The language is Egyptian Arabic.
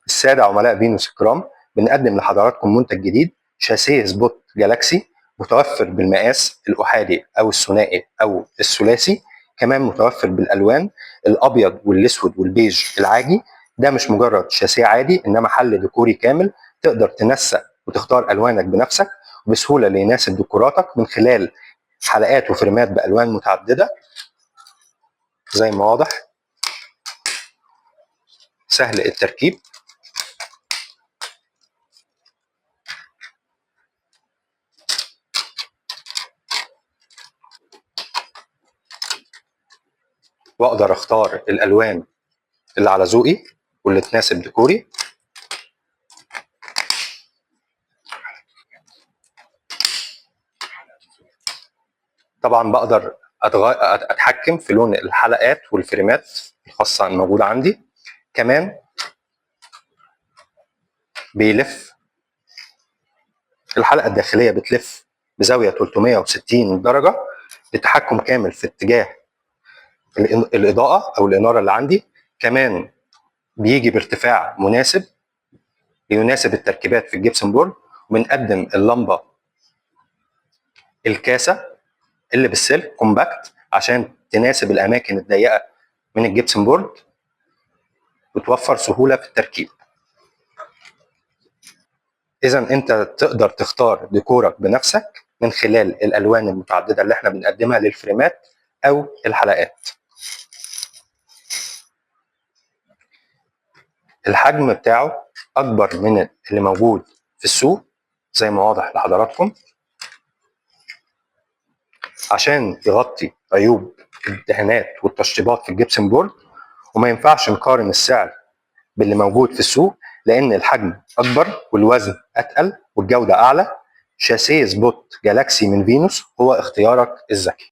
السادة عملاء فينوس الكرام، بنقدم لحضراتكم منتج جديد شاسيه spot جالاكسي، متوفر بالمقاس الأحادي أو الثنائي أو الثلاثي، كمان متوفر بالألوان الأبيض والأسود والبيج العاجي. ده مش مجرد شاسيه عادي، إنما حل ديكوري كامل تقدر تنسق وتختار ألوانك بنفسك بسهولة ليناسب ديكوراتك من خلال حلقات وفريمات بألوان متعددة زي ما واضح، سهل التركيب. واقدر اختار الالوان اللي على ذوقي واللي تناسب ديكوري. طبعا بقدر اتحكم في لون الحلقات والفريمات الخاصة الموجودة عندي. كمان بيلف الحلقة الداخلية، بتلف بزاوية 360 درجه لتحكم كامل في اتجاه الاضاءة او الاناره اللي عندي. كمان بيجي بارتفاع مناسب ليناسب التركيبات في ال gypsum board. وبنقدم اللمبة الكاسه اللي بالسلك compact عشان تناسب الاماكن الضيقه من ال gypsum board وتوفر سهولة في التركيب. اذا انت تقدر تختار ديكورك بنفسك من خلال الالوان المتعددة اللي احنا بنقدمها للفريمات او الحلقات. الحجم بتاعه اكبر من اللي موجود في السوق زي ما واضح لحضراتكم، عشان يغطي عيوب الدهانات والتشطيبات في ال gypsum board. وما ينفعش نقارن السعر باللي موجود في السوق لان الحجم اكبر والوزن اتقل والجودة اعلى. شاسيه spot جالاكسي من فينوس هو اختيارك الذكي.